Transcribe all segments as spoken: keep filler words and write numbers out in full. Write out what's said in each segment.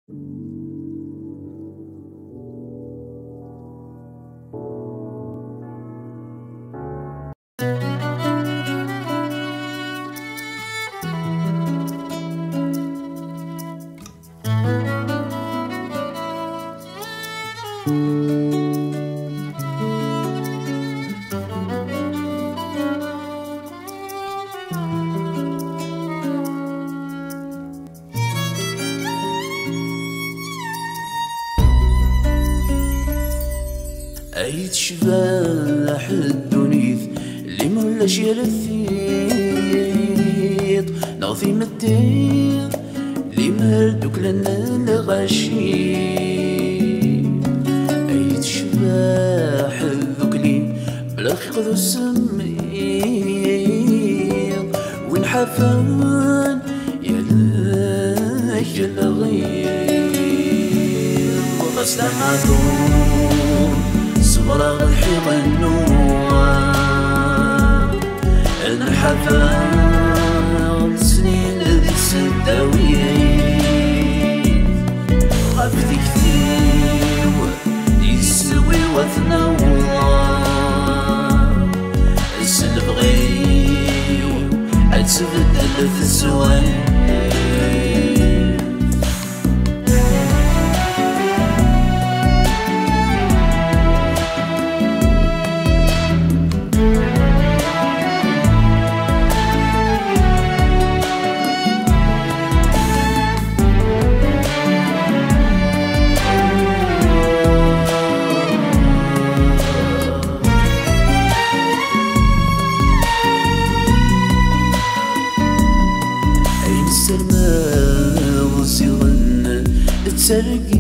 Ay tecbeḥ ddunit, li mulac yal tiṭ neɣ timetti, li mer duklen lɣaci. Ay tecbeḥ dukli, bla lxiq d usemmiḍ, win ḥafen yal lɣiḍ. Ɣas d amaḍu, ṣebreɣ lḥiɣ nnuɣ, nḥafa snin di tseddawin. Ɣef tikti-w, yeswi wat nawa, s lebɣi-w ad tbeddel teswiɛt. Ayen ssermaɣ ziɣen d targit,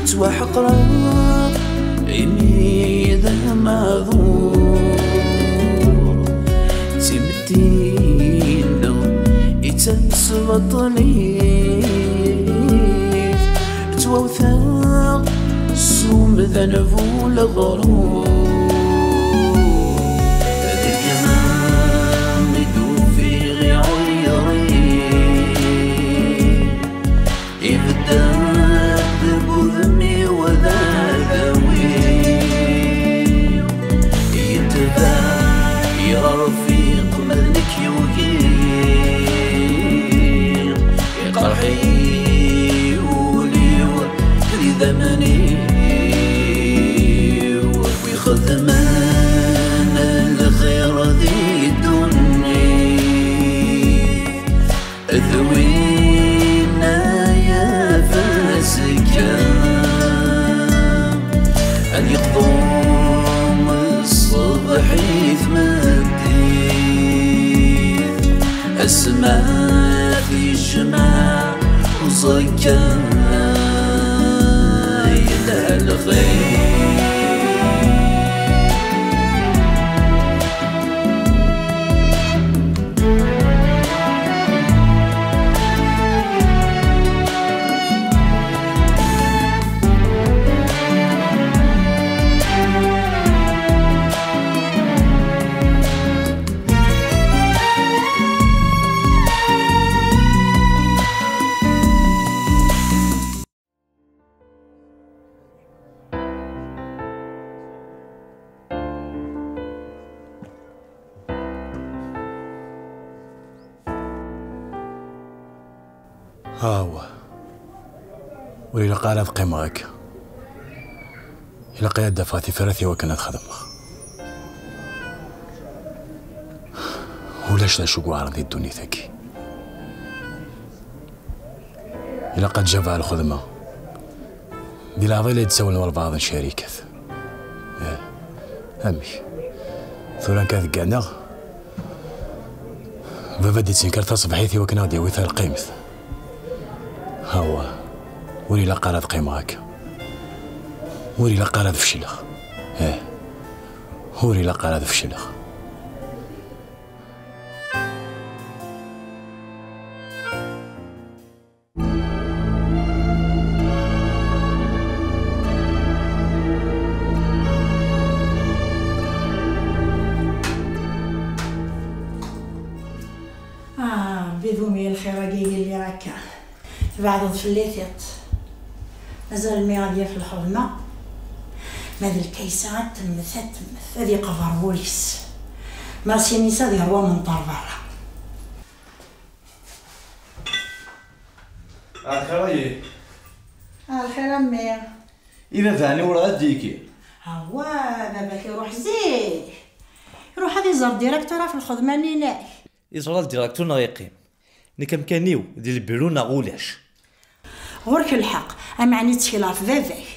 ttwaḥeqreɣ imi d amaḍur. D timetti-nneɣ i d tamesbaṭlit, ttwawteɣ s umdan bu leɣrur. Deg-m i d-ufiɣ iɛeyren, ibedden deg udem-iw d adawi. Yetbeɛ irrfiq ma d nekk yugi, iqerḥ-iyi wul-iw d idammen-iw. Wi xedmen lxir di ddunit, d win ay afazekka ad yeqḍu ṣṣbeḥ i tmeddit. Asma tijmeɛ uẓekka yelha lxir. Awah. Ur ilaq ara ad qqimeɣ akka. Ilaq-iyi ad d-afeɣ tifrat i wakken ad xedmeɣ. Ulac d acu yuɛren di ddunit-agi. Ilaq ad jabeɣ lxedma. Di leɛḍil ay d-ssawlen walbeɛḍ n ccarikat. Eh, amek? Tura nekk ad gganeɣ. Baba d-yettenkar taṣebḥit i wakken ad d-yawi talqimt. Hawa, ur ilaq ara ad qqimeɣ akka. Ur ilaq ara ad fecleɣ. Eh, ur ilaq ara ad fecleɣ. Ah, Rebbi d umi lxir-agi yelli akka. Tbeɛdeḍ fell-i tiṭ. Mazal mi ad yaf lxedma, ma d Lkaysa ad temmet, ad temmet, ad yeqber wul-is. Masinisa ad yerwa menṭer berra. Axir ayi. Axir a mmi. I baba-nni ur ad d-yekki? Awa, baba-k iruḥ zik. Iruḥ ad iẓer directeur ɣef lxedma-nni-inek. Iẓra ldirektur neɣ yeqqim? Nekk amkan-iw di lbiru neɣ ulac. Ɣur-k lḥeqq, ameɛni ttkel ɣef baba-k.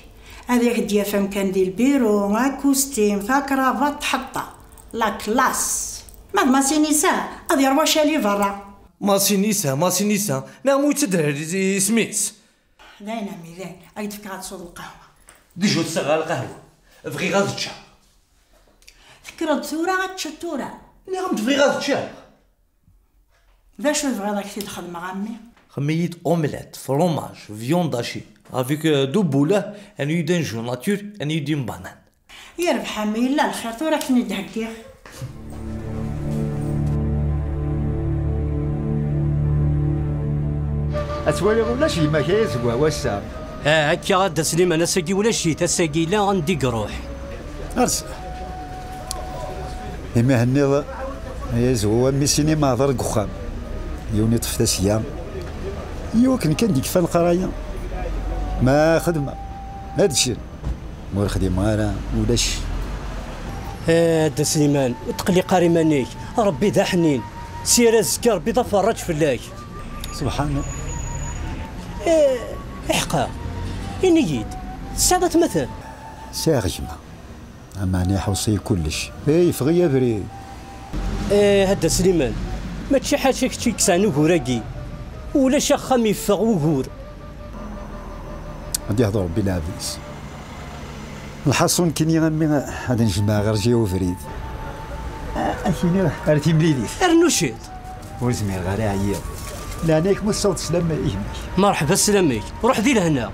Ad ak-d-yaf amkan di lbiru, akustim, takrabaṭ, tḥeṭṭa. La classe. Ma d Masinisa, ad yerwa cali berra. Masinisa, Masinisa, neɣ mu yettedher isem-is? Dayen a mmi, dayen. Ad k-d-fkeɣ ad tesweḍ lqahwa. Déjà ur tesseɣ ara lqahwa. Bɣiɣ ad ččeɣ. Tekkreḍ tura ad teččeḍ tura? Nniɣ-am-d bɣiɣ ad ččeɣ. D acu tebɣiḍ ad k-t-id-xedmeɣ a mmi? Xdem-iyi-d omelette, fromage, viande hachée, avec euh, du poulet, un jus d'orange nature, un jus de banane. Yerbeḥ a mmi, yella lxir, tura ad k-ten-id-heggiɣ. Ad twaliḍ ulac gma-k ay azeggaɣ wass-a. Ah, akka a Dda Sliman, ass-agi ulac-it, ass-agi yella anda i iruḥ. Ars. Imi henniḍ ay azwu a mmi, sin imeɛḍar deg uxxam. Yiwen iṭṭef tasga. Yiwakken kan d-ikfa leqraya. Ma xedmeɣ, ad ččen. Ma ur xdimeɣ ara, ulac. Eh, a Dda Sliman, ur tqelliq ara iman-ik. Rebbi d aḥnin. Si ar azekka, Rebbi d aferraǧ fell-ak. Subḥan. Eh, iḥqa. Ini-yi-d, tesɛiḍ atmaten? Sɛiɣ gma. Ameɛni iḥewṣ-iyi kullec. Eh, yeffeɣ-iyi abrid. Eh, a Dda Sliman, mačči ḥaca kečč i yesɛan ugur-agi. Ulac axxam yeffeɣ wugur. Ad yehder Rebbi leɛbed-is. Lḥaṣun nekkini a mmi ad n-jemɛeɣ ɣer jya ubrid. Ad k-iniɣ ar timlilit. Rnu ciṭ. Ur zmireɣ ara, ɛyiɣ. Leɛnaya-k ma tessaweḍ sslam i gma-k. Merḥba sslam-ik. Ruḥ di lehna.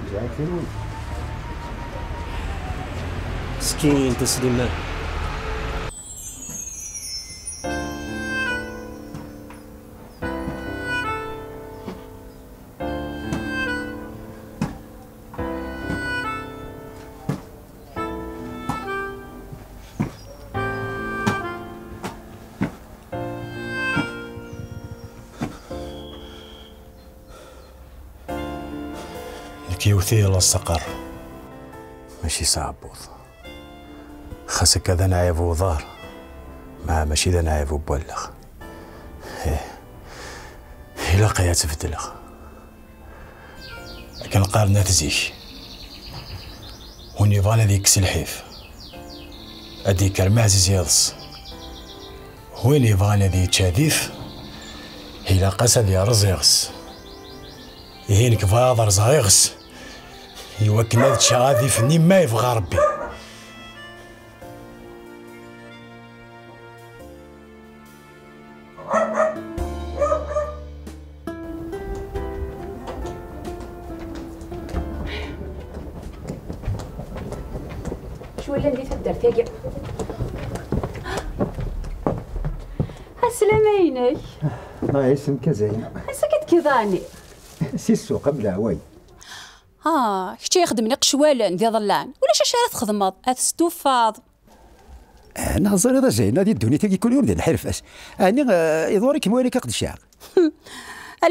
Jaɛek kenwi. Meskin Dda Sliman. Nekk yewwet-iyi laẓ s aqerru. Mačči s aɛebbuḍ. Xas akka d anɛib uḍar, ma mačči d anɛib n wallaɣ. Ih, ilaq-iyi ad tt-beddleɣ. Akken qqaren at zik, win yebɣan ad yekkes lḥif, ad d-yekker meɛziz yiḍes. Win yebɣan ad yečč adif, ilaq-as ad yerreẓ iɣes. Ihi nekk bɣiɣ ad rẓeɣ iɣes, iwakken ad ččeɣ adif-nni ma yebɣa Rebbi. Acu llan di taddart-agi? Aslama-inek. Ḍaɛis mkazayna. Ansa akka d-tkiḍ ɛni? Si ssuq am leɛway. Ah, kečč ay ixedmen iqecwalen d iḍellan. Ulac acu ara txedmeḍ, ad testufaḍ. Ah, neɣ ẓriḍ a Zayna, di ddunit-agi kul yiwen d lḥirfas. Ɛni, eh, iḍurr-ikem wayla-k aqedcaɣ?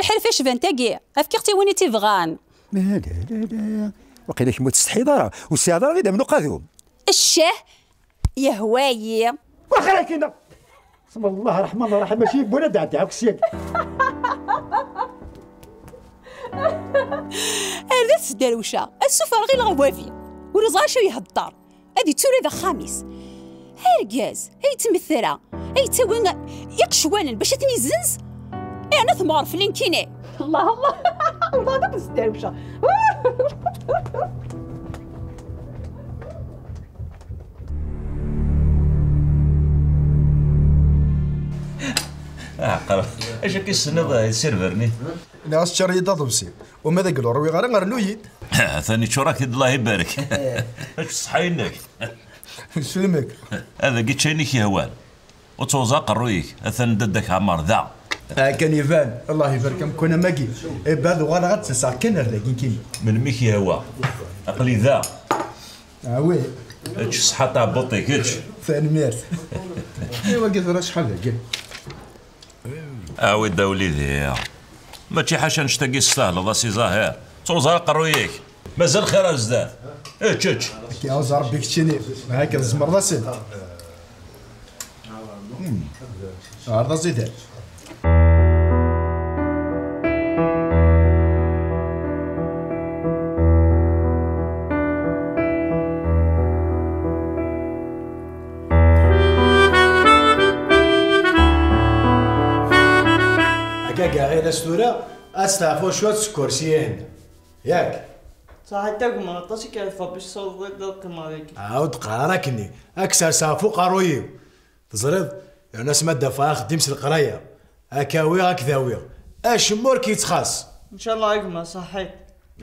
Lḥirfa icban tagi, efk-iɣ-tt i win i tt-ibɣan. La, la, la, la. Waqila kemm ur tsetḥiḍ ara, ur tesɛiḍ ara d idammen uqadum. Ccah, yehwa-yi. Waxir akkin-a. Sma Allah Ṛṛeḥman Ṛṛaḥim, mačči yiwwan ad d-ɛeddiɣ akk sya. Ar d at tderwca, ad ssufreɣ i leɣwabi. Ur iẓri acu ihedder. Ad itturar d axxam-is. Argaz, ay yettmettra, ay yettawi iqecwalen bac ad ten-izzenz. Yerna temɣer fell-i nekkini. Allah, Allah. Allah, d at tderwca. Aɛqel, acu akka i tessneḍ, eh, d sirberni? Nniɣ-as ččar-iyi-d aḍebsi. Uma deg ur rwiɣ ara, rnu-yi-d. Atan iččur-ak-id, Allah ibarek. Ečč ṣṣeḥḥa-inek. Yessulim-ik. Ad ak-ičč ayen i k-yehwan. Ur ttruẓ aqerruy-ik, atan dadda-k Ɛmer da. Akken iban, Allah ibarek amkan am wagi. Ibad uɣaleɣ ad d-taseɣ kan ar dagi kini. Melmi k-yehwa. Aql-i da. Awi. Ečč ṣṣeḥḥa tɛebbuḍt-ik, ečč. Tanemmirt. I wagi tura acḥal dagi? Awi-d a wlidi. Mačči ḥaca annect-agi testahleḍ a Si Zahir. Ttuẓer aqerruy-ik. Mazal xir ar zdat. Ečč, ečč. Akka, ɛuzz Rebbi keččini. Akka tzemreḍ a sidi. Hmm. Ɛreḍ aẓidan. Akka, akka, ɣilas tura ad steɛfuɣ cwiṭ seg ukersi-ihin. Yak? Ṣaḥit a gma, aṭas i k-iɛef Rebbi, tessawḍeḍ ad teqqimeḍ dagi. Ɛawed qqar ara akkenni, ad k-serseɣ ɣef uqerruy-iw. Teẓriḍ? Yerna asmi ad d-afeɣ axeddim s leqraya, ad k-awiɣ, ad k-dawiɣ. Acemma ur k-yettxaṣ. Ncallah a gma, ṣaḥit.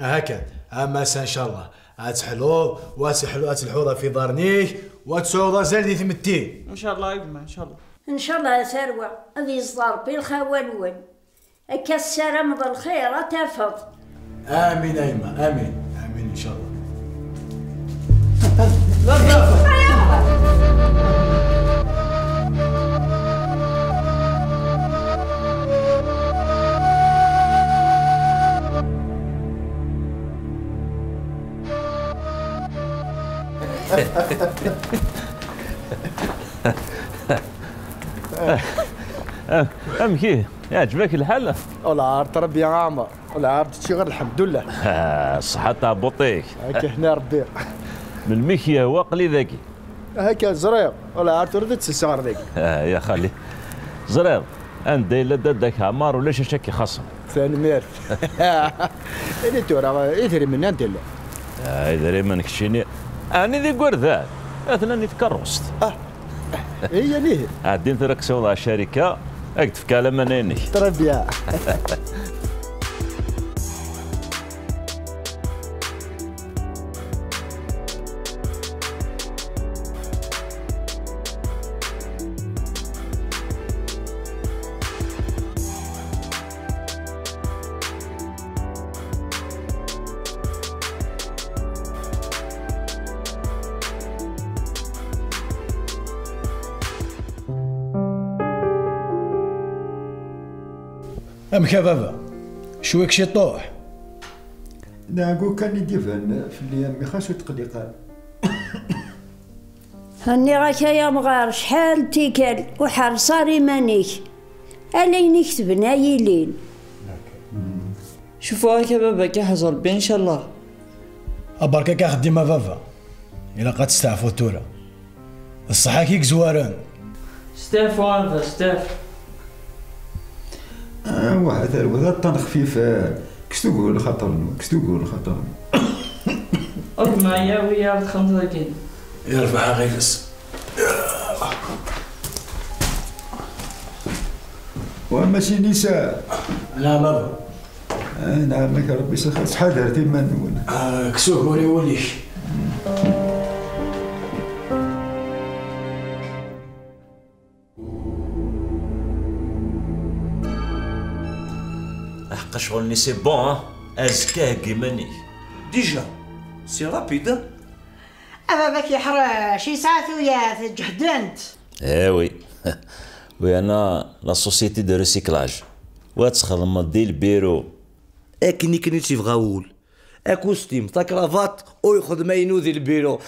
Aha kan, a massa, ncallah. Ad teḥluḍ, wa ad teḥlu-, ad telḥuḍ ɣef iḍarren-ik, wa ad tesɛuḍ azal di tmetti. Ncallah a gma, ncallah. Ncallah a tarwa, ad yeẓḍ Rebbi lxawa-nwen. Akka tessarameḍ lxir, ad tafeḍ. Amin a yemma, amin, amin, ncallah. Amek ihi? Iɛǧeb-ak lḥal? Ula ɛerḍ Rebbi a Ɛmer, ula ɛerḍ ččiɣ, lḥemdullah. Ah, ṣṣeḥḥa tɛebbuḍt-ik. Akka hna Rebbi. Melmi k-yehwa aql-i dagi. Akka ẓriɣ, ula ɛerḍ tura d tselsa ɣer dagi. Ah, ya xali. Ẓriɣ, anda yella dadda-k Ɛmer ulac acu ak-ixaṣṣen. Tanemmirt. Ini tura, idrimen anda llan? Ah, idrimen keččini. Ɛni d igerdan? Atnan di tkeṛṛust. Ah, Iya nihi. Ɛeddi tura ad k-siwḍeɣ ɣer ccarika, ad k-d-fkeɣ laman-inek. Très bien. Amek a baba? Cwiɣ ciṭuḥ. D aɛeggu kan i d-iban fell-i, a mmi, xas ur tqelliq ara. Nniɣ-ak ay amɣar, acḥal n tikkal, ur ḥerres ara iman-ik. Ala ayen i ketben ay ilin. Cfuɣ-ak a baba, k-iḥrez Rebbi, ncallah. A berka-k axeddim a baba. Ilaq ad testeɛfuḍ tura. D ṣṣeḥḥa-k i yezwaren. Steɛfu a baba, steɛfu. Ah, wah, a tarwa, d aṭṭan xfif, ah, kkes ugur lxaṭer-nwen, kkes ugur lxaṭer-nwen. Ur d-maɛi, awi-yaɣ-d xemsa dagi. Yerbeḥ aɣiles. Wa Masinisa. Neɛma. Ah, neɛma-k Rebbi s lxir, ttḥadaret iman-nwen. Ah, kkes ugur i wul-ik. Aḥeqqa ccɣel-nni c'est bon, hein? Azekka heggi iman-ik. Déjà, c'est rapide, hein? A baba-k yeḥrec, yesɛa tuyat, ǧehdent. Eh oui. Wi ana la société de recyclage. Wa txedmeḍ di lbiru. Akken i ken-tt-yebɣa wul. Akustim, takravat, u yexdem aynu di lbiru.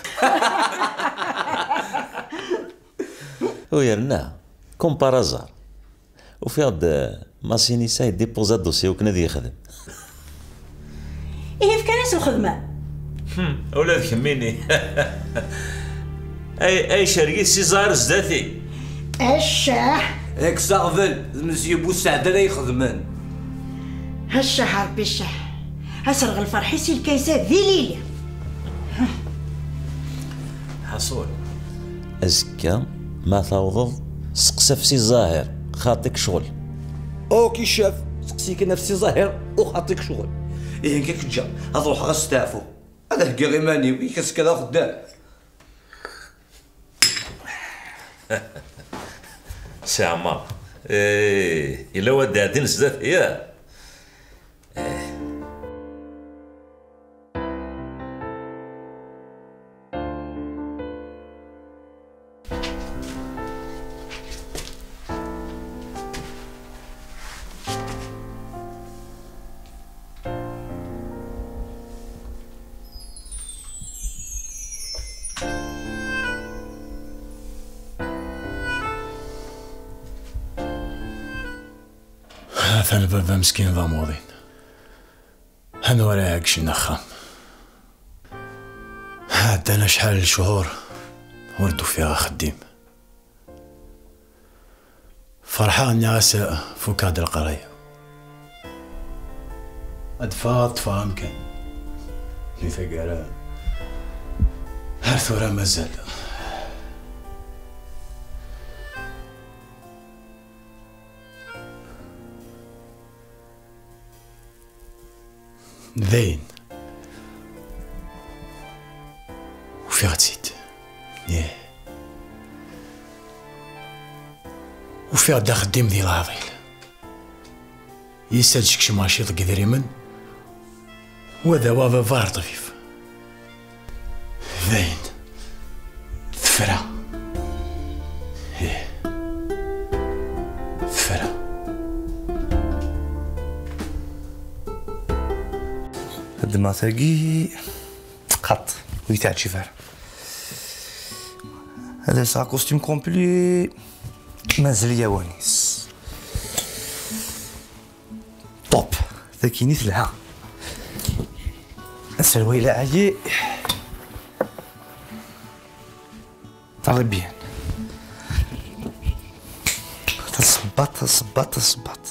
U yerna, comme par hasard, ufiɣ-d, eh, Masinisa yeddipuẓa dossier akken ad yexdem. Ihi fkan-as lxedma. Hmm, ula d kemmini. Ay, ay cergit si ẓar zdat-i. Accah! Kkes aɣbel, d Mesyu Busaɛd ara ixedmen. Accah, Rebbi ccah. Aserɣ lferḥ-is i lkaysa d ilili. Ḥaṣul. Azekka, ma tawḍeḍ, seqsi ɣef Si Ẓahir, xaṭi-k ccɣel. Ok, chef, seqsi kan ɣef Si Ẓahir, u xaṭi-k ccɣel. Ihi nekk ad k-ǧǧeɣ, ad ruḥeɣ ad steɛfuɣ. Ad heggiɣ iman-iw, i kečč kan d axeddam. Si Ɛmer, Eh, yella wa d-ɛeddin sdat-i, ya? Atan baba meskin d amuḍin. Anwa ara iɛeggcen axxam? Ɛeddan acḥal n lechur ur d-ufiɣ axeddim. Ferḥeɣ, nniɣ-as fukeɣ-d leqraya. Ad ffɣeɣ ad ṭṭfeɣ amkan. Di taggara, ar tura mazal. Dayen. Ufiɣ-tt-id. Ih. Ufiɣ-d axeddim di leɛḍil. Yes ad kecmeɣ ciṭ deg idrimen, wa d awa baba ar ṭbib. Dayen. Tefra. Ih. Tefra. Xedmeɣ tagi. Xaṭ, ur yi-teɛǧib ara. Ad lseɣ costume complet, mazal yawan-is. Top, takini telha. Aserway la ɛyi. Très bien. Taṣebbaṭ, taṣebbaṭ, taṣebbaṭ.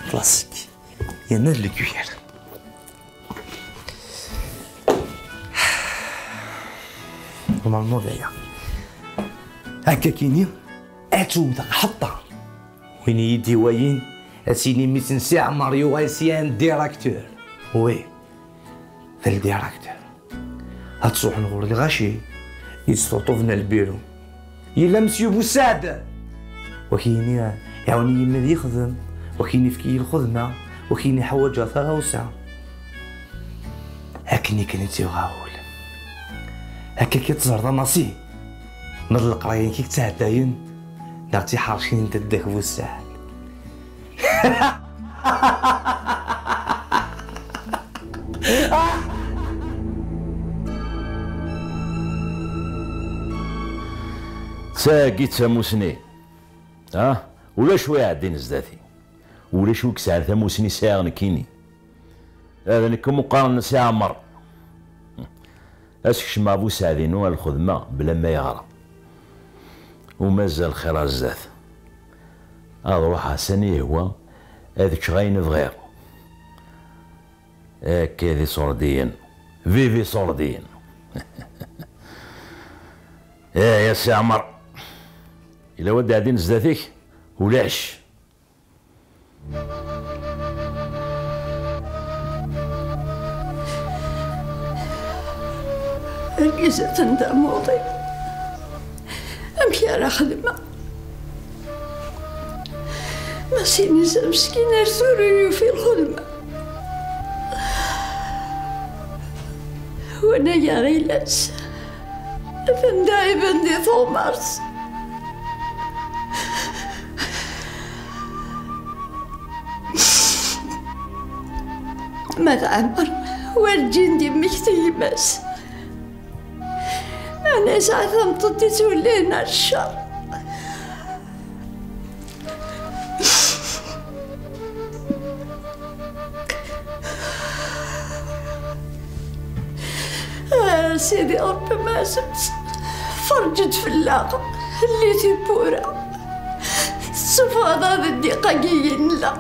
Classique. Yerna d lekyuyer. Normalement d aya. Akka kini, ad tewwet aqḥeṭṭa. Win i yi-d-iwayin, ad s-yini mmi-s n Si Ɛmer yuɣal sya n directeur. Oui, d ldirecteur. Ad truḥen ɣur lɣaci, yettruṭuben ar lbiru. Yella Mesyu Busaɛd! Wak yini, iɛawen-iyi mmi ad yexdem, wak yini, efk-iyi lxedma, wak yini, ḥwaǧeɣ taɣawsa. Akken i ken-tt-yuɣ wul. Akka kan teẓreḍ a Masi, ma d leqraya-inek i yettɛeddayen, neɣ d tiḥercin n dadda-k Busaɛd. Tagi d tamusni. Ah, ulac wi iɛeddin zdat-i. Ulac wi yesɛan tamusni sɛiɣ nekkini. Ad nekk umi qqaren Si Ɛmer. Ad skecmeɣ Busaɛd-inu ar lxedma bla ma yeɣra. U mazal xir ar zdat. Ad ruḥeɣ sani yehwa, ad ččeɣ ayen bɣiɣ. Akka d iṣurdiyen. Vivi iṣurdiyen. Eh, ya Si Ɛmer. Yella wa d-ɛeddin zdat-ik? Ulac. Argaz atan d amuḍin. Amek ara xedmeɣ? Masinisa meskin ar tura ur yufi lxedma. Wanaga ɣilas atan d aɛiban di tumert. Ma d Ɛmer, werǧin d-immekti gma-s. Meɛna yesɛa tameṭṭut yettwellin ar ccer. A Sidi Ṛebbi, ma ɛzem-tt, ferǧ-d fell-aɣ, lli tiwwura, tessufɣeḍ-aɣ di ddiq-agi i nella.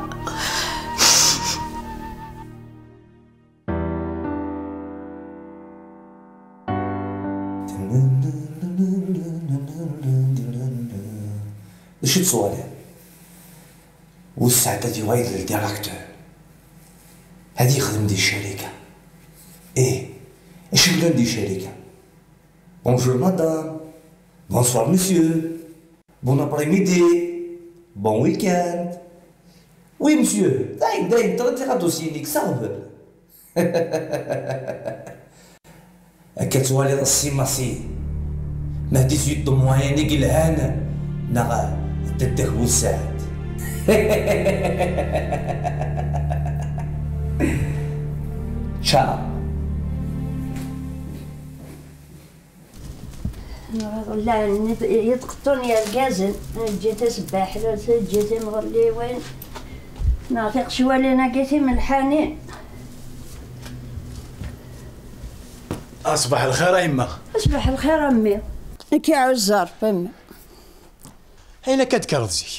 D acu i tettwaliḍ? Wis sɛedda di wayeḍ n directeur. Ad yexdem di ccarika. Ih, acu yellan di ccarika? Bonjour madame. Bonsoir monsieur. Bon après-midi. Bon week-end. Oui, monsieur. Dayen, dayen, ṭṭreḍ-d ɣer dossier-nni, kkes aɣbel. Akka twaliḍ ssimaṣi. Ma d dix-huit moyens i yelhan, neɣ d dadda-k bu tsaɛet. Ciao. Llan yetqeṭṭun yergazen, ǧǧet asebbaḥ, ǧǧet imɣelliwen, neɣ tiqecwalin-agi timelḥanin. Aṣbaḥ lxir a yemma. Aṣbaḥ lxir a mmi. Nekk iɛuzzer, a mmi. Ayen akka d-kkreḍ zik?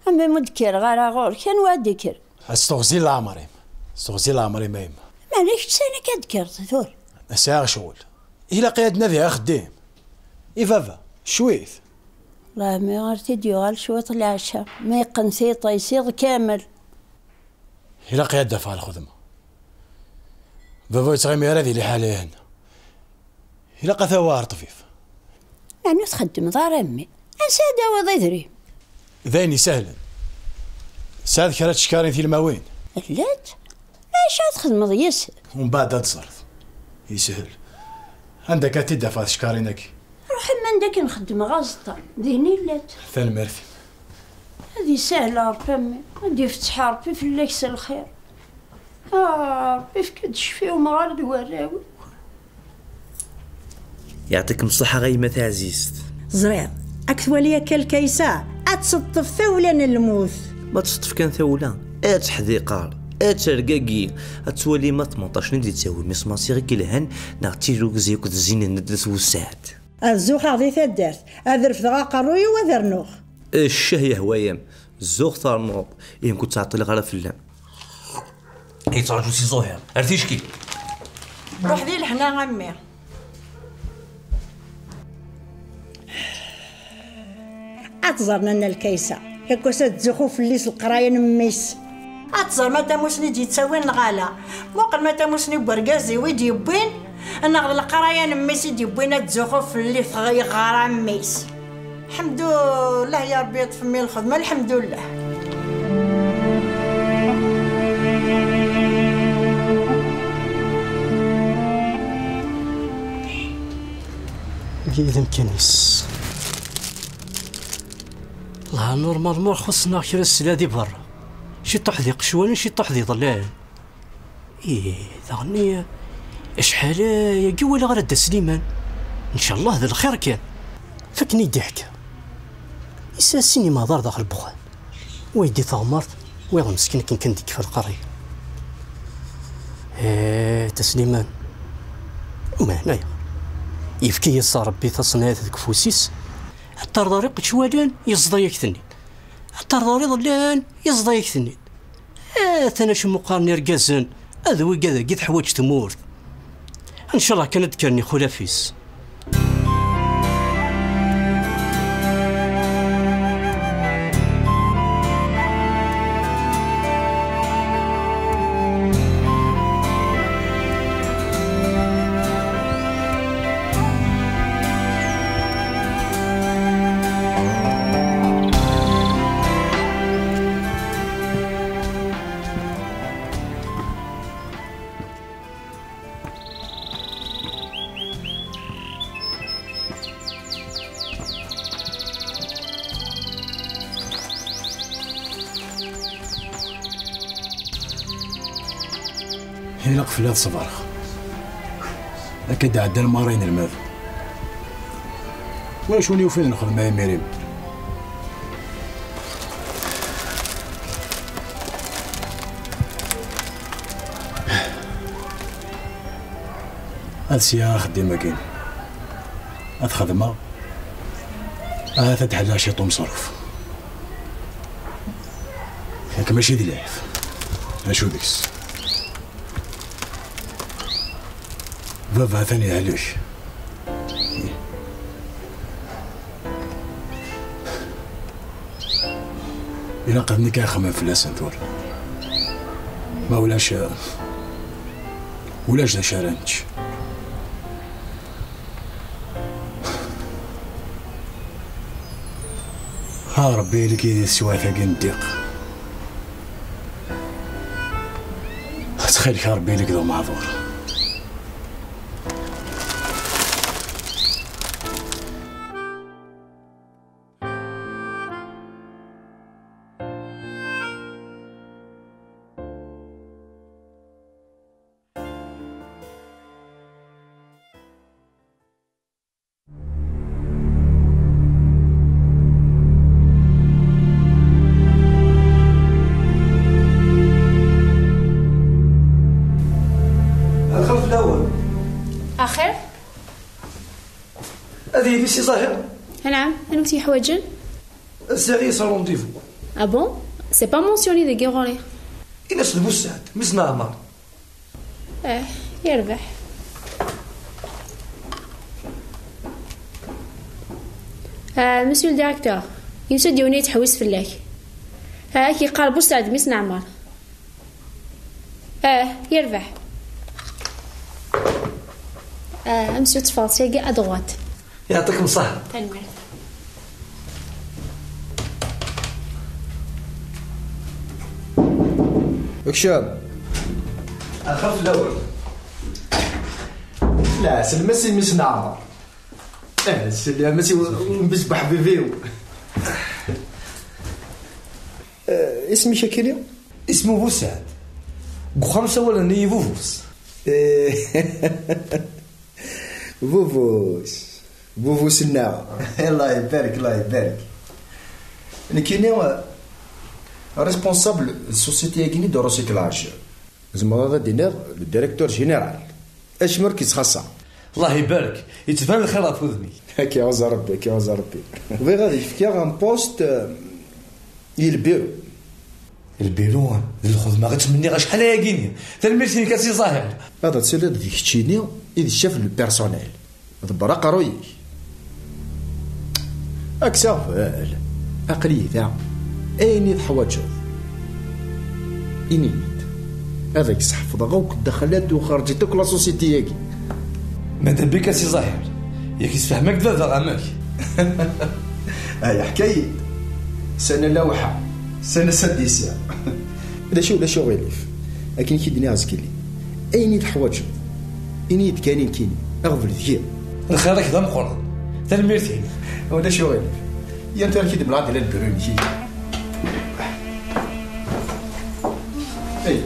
A mmi, ur d-kkreɣ ara ɣur-k, anwa ad d-ikker? S teɣzi n leɛmer-im. S teɣzi n leɛmer-im a yemma. Meɛna kečč s ayen akka d-kkreḍ tura? Sɛiɣ ccɣel. Ilaq-iyi ad nadiɣ axeddim. I baba, cwit. Llah, mi ar t-id-yuɣal cwiṭ leɛca, ma yeqqen tiṭ-is iḍ kamel. Ilaq-iyi ad d-afeɣ lxedma. Baba ur yettɣimi ara di liḥala-ihin. Ilaq ad t-awiɣ ɣer ṭṭbib. Meɛna ur txeddmeḍ ara a mmi. Ansi ad d-tawiḍ idrimen? D ayen isehlen. Tesɛiḍ kra n tcekkarin tilmawin? Llant. Acu ad txedmeḍ yis-s? Umbeɛd ad teẓreḍ. Yeshel. Anda akka ad t-id-afeɣ tcekkarin-agi? Ruḥ am anda akken xeddmeɣ aẓeṭṭa. Din i llant. Tanemmirt-im. Ad isahel Ṛebbi a mmi. Ad d-ifetteḥ Ṛebbi fell-ak s lxir. Ah, Ṛebbi, efk-d ccfa i umɣar d warraw-iw. Yeɛṭikem ṣṣeḥḥa a yemma taɛzizt. Ẓriɣ, ad k-twali akka Lkaysa, ad teṭṭef tawla n lmut. Ma teṭṭef kan tawla, ad teḥdiqer, ad tergagi, ad twali ma tmenṭac-nni d-yettawi Miss Masiɣ i yelhan, neɣ d tirrugza akked zzin n Dda Tewseɛt. Ad zuxeɣ di taddart, ad refdeɣ aqerruy-iw ad rnuɣ. Ccah yehwa-yam, zzuɣ ternuḍ, ihi ur ttɛeṭṭileɣ ara fell-am. Yettraǧu si Ẓuhir. Ar ticki. Ruḥ di lehna a mmi. Ad tẓer nanna Lkaysa, yakk ass ad tzuxxu fell-i s leqraya n mmi-s. Ad tẓer ma d tamusni i d-yettawin neɣ ala. Muqel ma d tamusni n wergaz-iw i d-yewwin, neɣ d leqraya n mmi-s i d-yewwin ad tzuxxu fell-i tɣ-, yeɣra mmi-s. Lḥemdullah ya Ṛebbi, yeṭṭef mmi lxedma, lḥemdullah. Agi d amkan-is. Lah, normalement xuṣṣen-aɣ kra sla di berra. Ciṭuḥ d iqecwalen, ciṭuḥ d iḍellaɛen. Ih, daɣen i-, acḥal-agi walaɣ ara Dda Sliman. Ncallah d lxir kan. Fakken i d-iḥka. Yesɛa sin imaḍar daxel n wexxam. Wa yeddi taɣmart, wayeḍ meskin akken kan d-yekfa lqerri. Eh, Dda Sliman. Uman, ayɣer? Yefka-yas Ṛebbi taṣenɛit deg ufus-is. Ad terḍariq ttwalen, yeẓḍa-yak-ten-id. Ad terḍariḍ llan, yeẓḍa-yak-ten-id. Atan acemma qqaren irgazen, ad wigad-agi teḥwaǧ tmurt. Ncallah kan ad d-kkren ixulaf-is. Ilaq fell-i ad ṣebreɣ. Akka d-ɛeddan merra inelmaden. Ulac win yufiden lxedma imir-im. Ad sya axeddim-agi ad xedmeɣ, ahat ad d-ḥelleɣ ciṭ umeṣruf. Yak mačči d lɛib, acu deg-s? Baba atan yehlek. Ilaq d nekk ad xemmemeɣ fell-asen tura. Ma ulac, ulac d acu ara nečč. A Ṛebbi, ili-k yid-i teswiɛt-agi n ddiq. Ttxil-k, a Ṛebbi, ili-k d umeɛḍur. Lxir fell-awen. Axir? Ad yili Si Ẓahir? Anɛam, anwa i t-yeḥwaǧen? Sɛiɣ yis-s rendez-vous. Ah bon? C'est pas mentionné deg yiɣuri. Ini-as d Bussaɛd, mmi-s n Ɛmer. Ah, yerbeḥ. Ah, monsieur le directeur, yusa-d yiwen yettḥewwis fell-ak. Ah, ak-yeqqar Bussaɛd, mmi-s n Ɛmer. Ah, yerbeḥ. Ah, monsieur, ttfaḍ syagi à droite. Yeɛṭikem ṣṣeḥḥa. Tanemmirt. Kcem. Axaf fell-awen. La, sellem-as i mmi-s n Ɛmer. Eh, sellem-as i u-, u-, mmi-s n Ḥbibi-w. Eh, isem-ik akini? Isem-iw Bussaɛd. Deg uxxam sawalen-iyi Bubus. Eh, Bubus. Bubus-nneɣ. Allah ibarek, Allah ibarek. Nekkini, eh, responsable de société-agi de recyclage. Tzemreḍ ad d-tiniḍ le directeur général. Acemma ur k-yettxaṣṣa. Allah ibarek, yettban lxir ɣef wudem-ik. Ad k-iɛuzz Rebbi, ad k-iɛuzz Rebbi. Bɣiɣ ad k-fkeɣ un poste, euh, i lbiru. Lbiru d lxedma i ttmenniɣ acḥal ayagi-nni. Tanemmirt-inek a Si Ẓahir. Ad tiliḍ d keččini i d ccaf n le personnel. Ḍebber aqerruy-ik. Ad k-aɣbel. Aql-iyi da. Ayen i teḥwaǧeḍ, ini-yi-d. Ad ak-sḥefḍeɣ akk ddexlat u xerǧit akk la société-agi. Madam Bika Si Ẓahir, yak yessefhem-ak-d baba amek? Ay, ḥka-yi-d. Sana lawḥa, sana sadisa. D acu, d acu aɣilif? Akken i k-id-nniɣ zgelli. Ayen i teḥwaǧeḍ, ini-yi-d kan nekkini. Aɣbel deg-i. Lxir-ik d ameqqran. Tanemmirt-inek. Ulac uɣilif. Yal tura k-id-mleɣ-d la lbiru-inek. Ey.